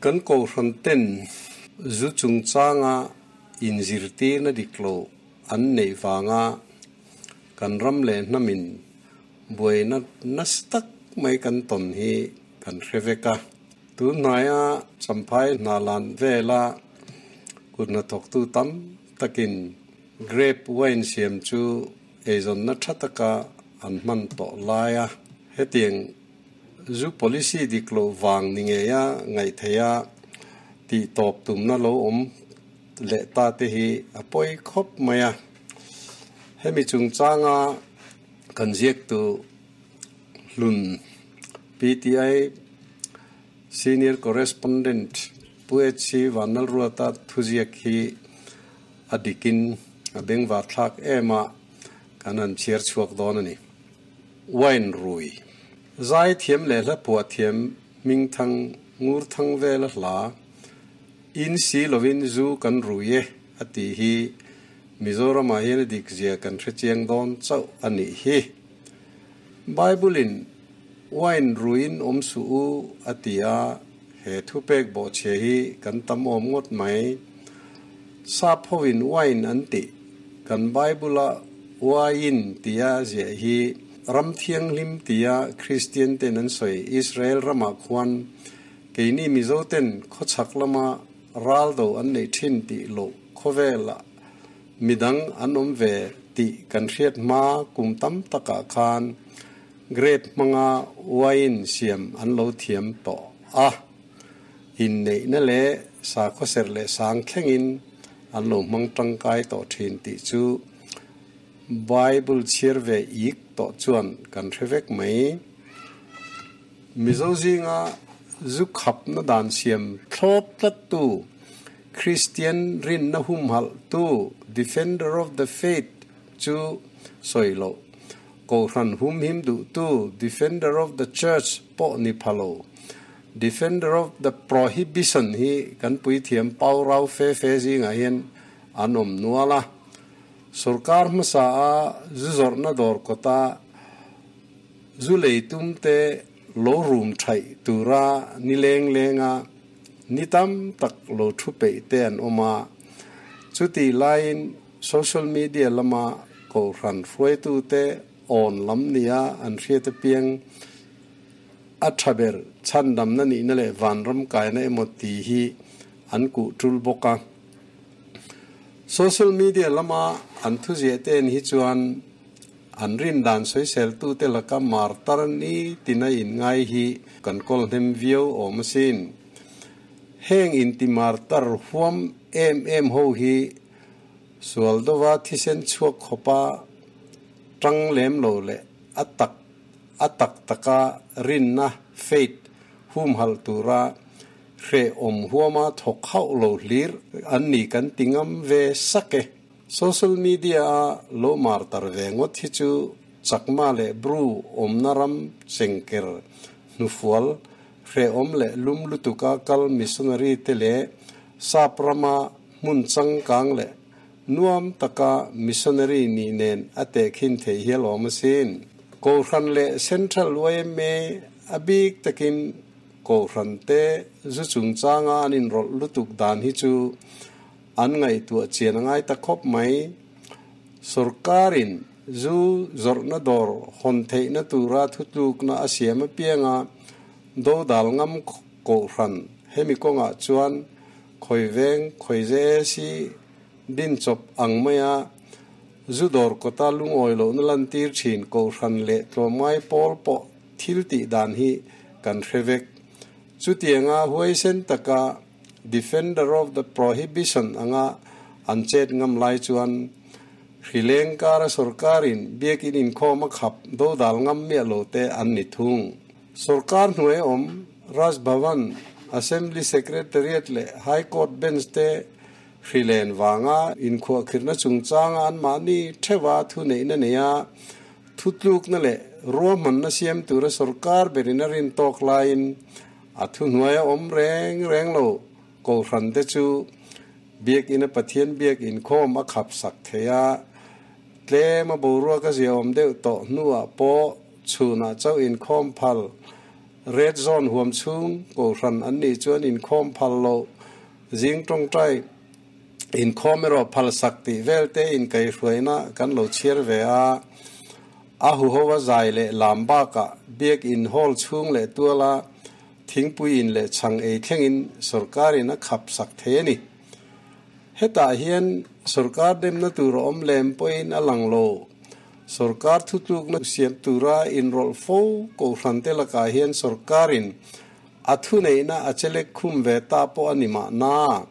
Kan kohhran ten zu chungchanga inzirtirna dik lo an neih vanga kan ram leh hnamin buaina nasa tak mai kan tawn hi kan hre vek a. Tun hnaia Champhai hna lan vela kut hnathawktu tam takin grape wine siam chu eizawnna tha taka an hman tawh lai a. Hetiang zu policy dik loh vang ni ngeia ngaih theih a tih tawp tumna lo awm leh ta te hi a pawi khawp mai a. Hemi chungchanga kan ziaktu hlun PTI Senior Correspondent Pu HC Vanlalruata thuziak hi a dikin a bengvar thlak em a, kan han chhiar chhuak dawn a ni. Wine rui. Zai thiam leh hla phuah thiam hmingthang ngur thang vela hla in si lovin zu kan rui e a tih hi Mizoramah hian a dik zia kan hre chiang dawn chauh a nih hi. Bible-in Wine ruiin awm suh u a ti a, he thupek bawhchhia hi kan tam awm ngawt mai. Sap hovin wine an tih, kan Bible-a uaiin tia ziah hi ram thianghlim tia Kristian ten an sawi Israel ramah khuan keini Mizo ten khawchhak lama ral do an neih thin tih loh khawvelah midang an awm ve tih kan hriat hma kum tam takah khan Grape hmanga wine siam an lo thiam tawh a, inneihna leh sakhaw serh leh sang thlengin an lo hmang tangkai tawh thin tih chu Bible chhiar ve ik tawh chuan kan hre vek mai. Mizo zinga zu khapna dan siam thlawp tlattu, Kristian rinna humhalhtu, Defender of the Faith, chu sawi loh. Kohhran humhim duhtu, Defender of the Church, pawh ni pha lo. Defender of the Prohibition hi kan puithiam pau rau fe fe zingah hian an awm nual a. Sorkar hmasa a zu zawrhna dawr kawta zu lei tumte lo rum thaih tura ni leng lenga ni tam tak lo thu peih te an awm a. Chutih laiin Social media lama kohhran hruaitute awn lam nia an hriat apiang a tha ber chhandamna nihna leh vanram kaina emaw tih hi an kuh tul bawk a. Social media lama an thuziah ten hi chuan an rindan sawiseltute laka martar ni tina inngai hi kan kawl hnem viau awm asin. Heng inti martar huam em em ho hi Sual dova thisen chhuak khawpa tang lem lo leh a tak a tak taka rinna, faith, humhalh tura hrehawm huama thawk hauh lo hlir an ni kan ti ngam ve sak e. Social media a lo mar tar ve ngawt hi chu Chakma leh Bru awmna ram chengker hnufual hrehawm leh lum lutuka kal missionary te leh Sap rama Hmun changkang leh nuam taka missionary nih nen a tehkhin theih hial awm asin. Kohhran leh Central yma a bik takin Kohhran te zu chungchanga an inrawlh lutuk dan hi chu an ngaihtuah chian a ngai ta khawp mai. Sorkarin zu zawrhna dawr hawn theihna tura thutlukna a siam apianga dodal ngam Kohhran hemi kawngah chuan Khawi veng, khawi JAC din chawp ang maia zu dawr kawta lungawi lohna lantir thin Kohhran leh tlawmngai pawl pawh thil tih dan hi kan hre vek. Chutianga huaisen taka Defender of the Prohibition anga an chet ngam lai chuan hrileng kara sorkarin biakin inkhawm a khap dodal ngam miah lo te an ni thung. Sorkar hnuai awm Raj Bhavan, Assembly Secretariat leh High Court Bench te hrilen vanga inkhuahkhirhna chungchanga anmahni theuha thuneihna neia thutlukna leh ruahmanna siam tura sorkar berin a rin tawk laiin a thuhnuaia awm reng reng lo Kohhran te chu Biakina Pathian biak inkhawm a khap sak thei a, tlem a boruak a ziaawm deuh tawh hnuah pawh chhunah chauh inkhawm phal. Red zone huam chhung kohhran an nih chuan inkhawm phal loh, zing tawngtai inkhawm erawh phal sak tih vel te inkaihhruaina kan lo chhiar ve a. A huho a zai leh lam bakah biak in hall chhung leh tuala thingpui in leh chhang ei thlengin sorkarin a khap sak thei a ni. Hetah hian sorkar demna tur a awm lem pawhin a lang lo. Sorkar thutlukna siam tura inrawlh fo kohhran te lakah hian sorkarin a thuneihna a chelek khum ve ta pawh a ni mahna.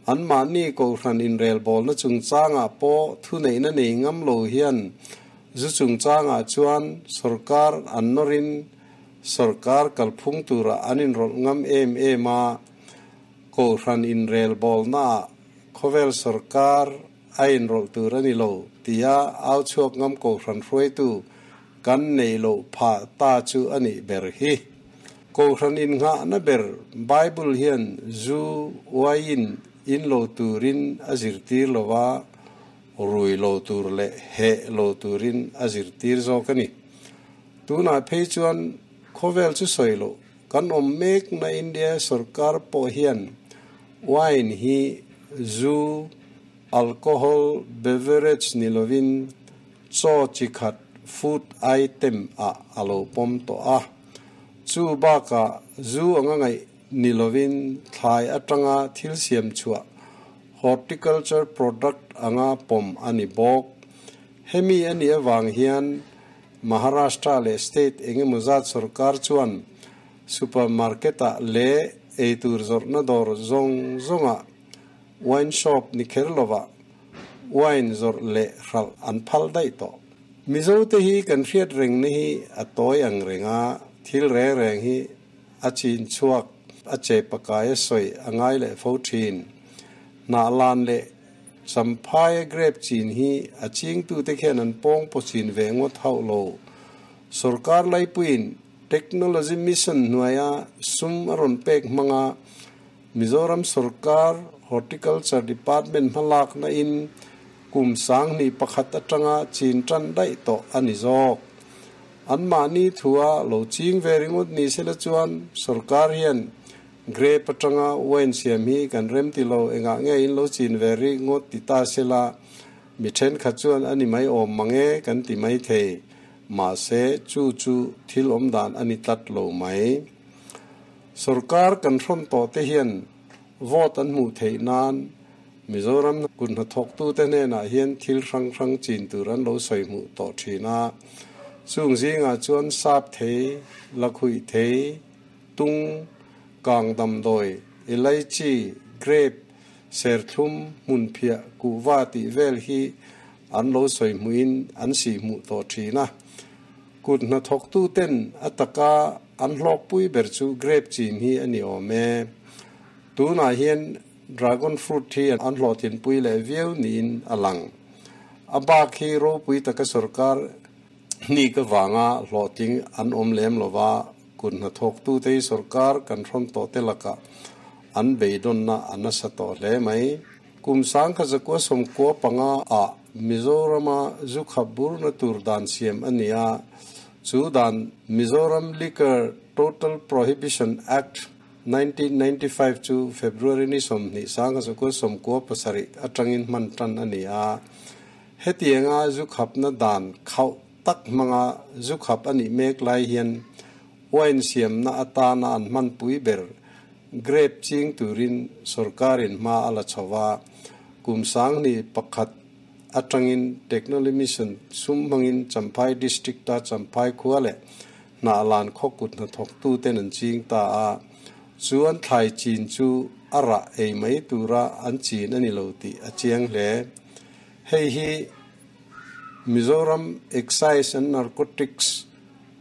Anmahni kohhran inrelbawlna chungchangah pawh thuneihna nei ngam lo hian zu chungchangah chuan sorkar an nawrin sorkar kalphung turah an inrawlh ngam em em a. Kohhran inrelbawlnaah khawvel sorkar a inrawlh tur a ni lo tia au chhuak ngam kohhran hruaitu kan neih loh phah ta chu a nih ber hi. Kohhran innghahna ber Bible hian zu uaiin in lo turin a zirtir lo a, rui lo tur leh heh lo turin a zirtir zawk a ni. Tunah phei chuan khawvel chu sawi loh Kan awm mekna India sorkar pawh hian wine hi zu, alcohol beverage ni lovin chaw chi khat, food item, ah a lo pawm tawh a. Chu bakah zu anga ngaih ni lovin thlai atanga thil siam chhuah, horticulture product, anga pawm a ni bawk. Hemi a nih avang hian Maharashtra leh state eng emaw zat sorkar chuan supermarket-ah leh eitur zawrhna dawr zawng zawngah wine shop ni kher lovah wine zawrh leh hralh an phal daih tawh. Mizote hi kan hriat rengna hi a tawi ang reng a, thil reng reng hi a chin chhuak a che pakai a sawi a ngai leh fo thin. Hnah lan leh Champhaia grape chin hi a chingtute khian an pawng paw chin ve ngawt hauh lo. Sorkar laipuiin Technology Mission hnuaia sum a rawn pek hmanga Mizoram sorkar Horticulture Department hmalakna in kum 2001 atanga chin tan daih tawh a ni zawk. Anmahni thua lo ching ve ringawt ni sela chuan sorkar hian Grape atanga wine siam hi kan rem ti lo, engah nge in lo chin ve ri ngawt ti ta sela, mi thenkhat chuan a ni mai awm mang e kan ti mai thei. Mahse, chu chu thil awm dan a ni tlat lo mai. Sorkar kan hrawn tawh te hian vote an hmuh theih nan Mizoram kut hnathawktute hnenah hian thil hrang hrang chin tur an lo sawi hmuh tawh thin a. Chung zingah chuan sap thei, lakhuih thei, Tung, kang damdawi, elaichi, grape, serthlum, hmunphiah, kuhva tih vel hi an lo sawi hmuhin an sih hmuh tawh thin a. Kut hnathawktuten a taka an hlawkpui ber chu grape chin hi a ni awm e. Tunah hian dragon fruit hi an hlawhtlinpui leh viau niin a lang. A bak hi ropui taka sorkar hnik avanga hlawhtling an awm lem lova, Kut hnathawktute hi sorkar kan hrawn tawh te lakah an beidawnna a nasa tawh hle mai. Kum 1995 ah Mizorama zu khap burna tur dan siam a ni a, chu dan Mizoram Liquor Total Prohibition Act, 1995 chu February ni 20 1997 atangin hman tan a ni a. Hetianga zu khapna dan khauh tak hmanga zu khap a nih mek lai hian wine siamna atana an hmanpui ber grape ching turin sorkarin hma a la chho a, kum 2001 atangin Technology Mission sum hmangin Champhai District-a Champhai khua leh Hnahlan khaw kut hnathawktuten an ching ta a, chu an thlai chin chu a rah ei mai tura an chin a ni lo tih a chiang hle. Hei hi Mizoram Excise and Narcotics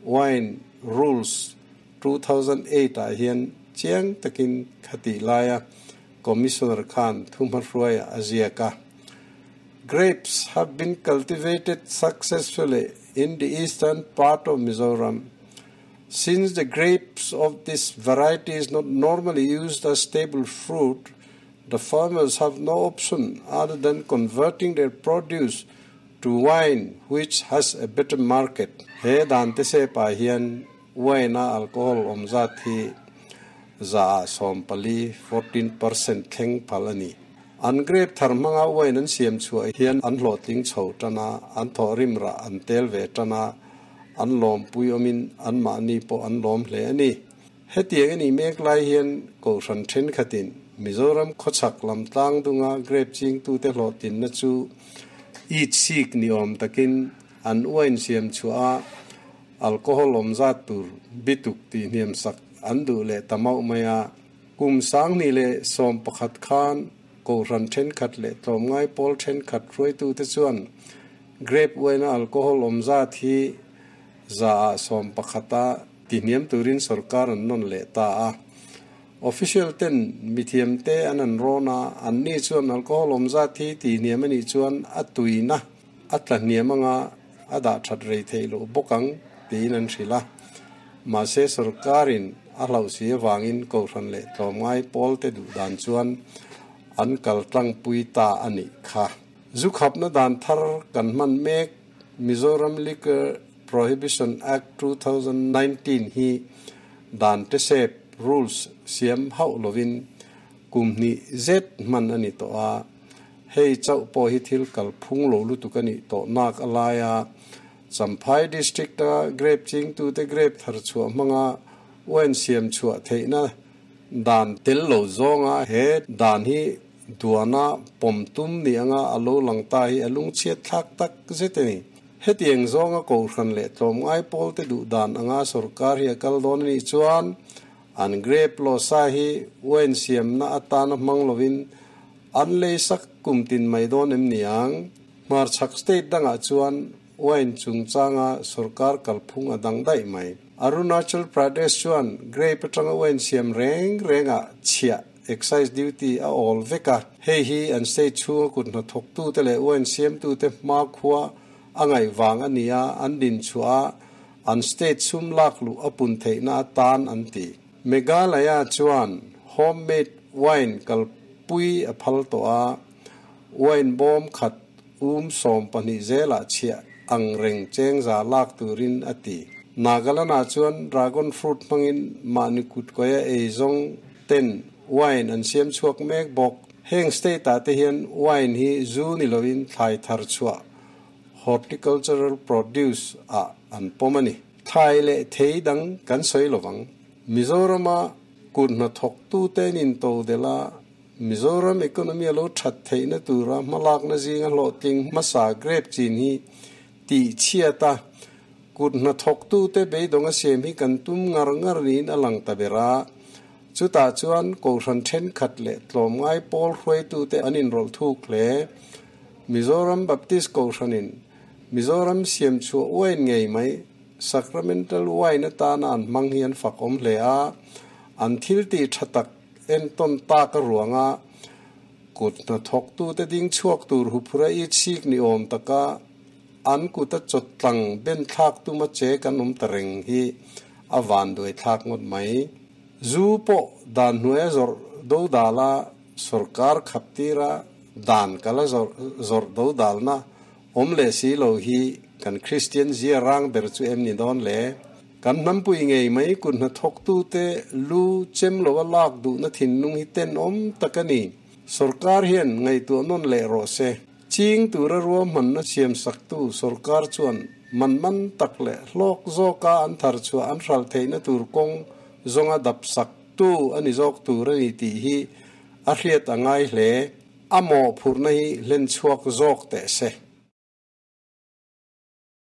Wine Rules 2008 ah hian chiang takin khatih laia Commissioner khan thuhmahruaiah a ziak a. Grapes have been cultivated successfully in the eastern part of Mizoram. Since the grapes of this variety is not normally used as stable fruit, the farmers have no option other than converting their produce to wine which has a better market. He dan te sep ah hian Wine-a alcohol awm zat hi 14%, 14%, thleng phal a ni. An grape thar hmanga wine an siam chhuah hian an hlawhtling chho tan a, an thawhrim rah an tel ve tan a, an lawmpui awmin anmahni pawh an lawm hle a ni. Hetiang a nih mek lai hian Kohhran thenkhatin Mizoram khawchhak lam tlang dunga grape chingtute hlawhtlinna chu it sik ni awm takin an wine siam chhuah a, alcohol awm zat tur bituk tih hniam sak an duh leh ta mauh mai a. Kum 2011 khan Kohhran thenkhat leh tlawmngai pawl thenkhat hruaitute chuan grape wine-a alcohol awm zat hi 11% a tihniam turin sorkar an nawn leh ta a. Official ten mithiam te an an rawn a, anni chuan alcohol awm zat hi tihniam a nih chuan a tuina a tla hniam anga a dah that rei theih loh bawk ang tiin an hrilh a. Mahse sorkarin a hlauh si avangin Kohhran leh tlawmngai pawl te duh dan chuan an kal tlangpui ta a nih kha. Zu khapna dan thar kan hman mek Mizoram Liquor Prohibition Act 2019 hi dan tesep, rules, siam hauh lovin kum hnih zet hman a ni tawh a. Hei chauh pawh hi thil kalphung lo lutuk a nih tawh nak a lai a. Champhai District-a grape chingtute grape thar chhuah hmanga wine siam chhuah theihna dan tel lo zawnga he dan hi duana pawm tum ni anga a lo lang ta hi a lungchhiat thlak tak zet a ni. Hetiang zawnga Kohhran leh tlawmngai pawlte duh dan anga sorkar hi a kal dawn a nih chuan an grape lawsa hi wine siamna atana hmang lovin an lei sak kum tin mai dawn em ni ang? Hmarchhak state dangah chuan wine chungchanga sorkar kalphung a dang daih mai. Arunachal Pradesh chuan grape atanga wine siam reng rengah chhiah, excise duty, a awl vek a. Hei hi an state chhunga kut hnathawktute leh wine siamtute hmakhua a ngaih vang a ni a, an din chhuah a, an state sum lak luh a pun theihna atan an ti. Meghalaya chuan homemade wine kalpui a phal tawh a, wine bawm khat 12 zelah chhiah ang reng chengza lak turin a ti. Nagaland-ah chuan dragon fruit hmangin mahni kut kawia ei zawng ten wine an siam chhuak mek bawk. Heng state-ah te hian wine hi zu ni loin thlai thar chhuah, horticultural produce, ah an pawm a ni. Thlai leh thei dang kan sawi lovang. Mizorama kut hnathawktuten intodelh a Mizoram economy a lo that theihna tura hmalakna zinga hlawhtling hmasa grape chin hi tih chhiat a, kut hnathawktute beidawng a siam hi kan tum ngar ngar niin a lang ta ber a. Chutah chuan Kohhran thenkhat leh tlawmngai pawl hruaitute an inrawlh thuk hle. Mizoram Baptist Kohhranin Mizoram siam chhuah wine ngei mai Sacramental wine atana an hmang hi an fakawm hle a, an thil tih tha tak Entawn tak a ruanga kut hnathawktute ding chhuak tur huphura i chhik ni awm taka an kut a chawt tlang ben thlak tuma che kan awm ta reng hi a van duai thlak ngawt mai. Zu pawh dan hnuaia zawrh do dala sorkar khap tira dan kala zawrh do dalna awm leh si lo hi kan Kristian zia rang ber chu em ni dawn le? Kan hnampui ngei mai kut hnathawktute lu chem lo a lak duhna thinlung hi tenawm tak a ni. Sorkar hian ngaihtuah nawn leh rawh se. Ching tura ruahmanna siamsaktu sorkar chuan man man tak leh hlawk zawka an thar chhuah an hralh theihna tur kawng zawnga dap saktu a ni zawk tur a ni tih hi a hriat a ngai hle. A mawhphurhna hi hlen chhuak zawk teh se.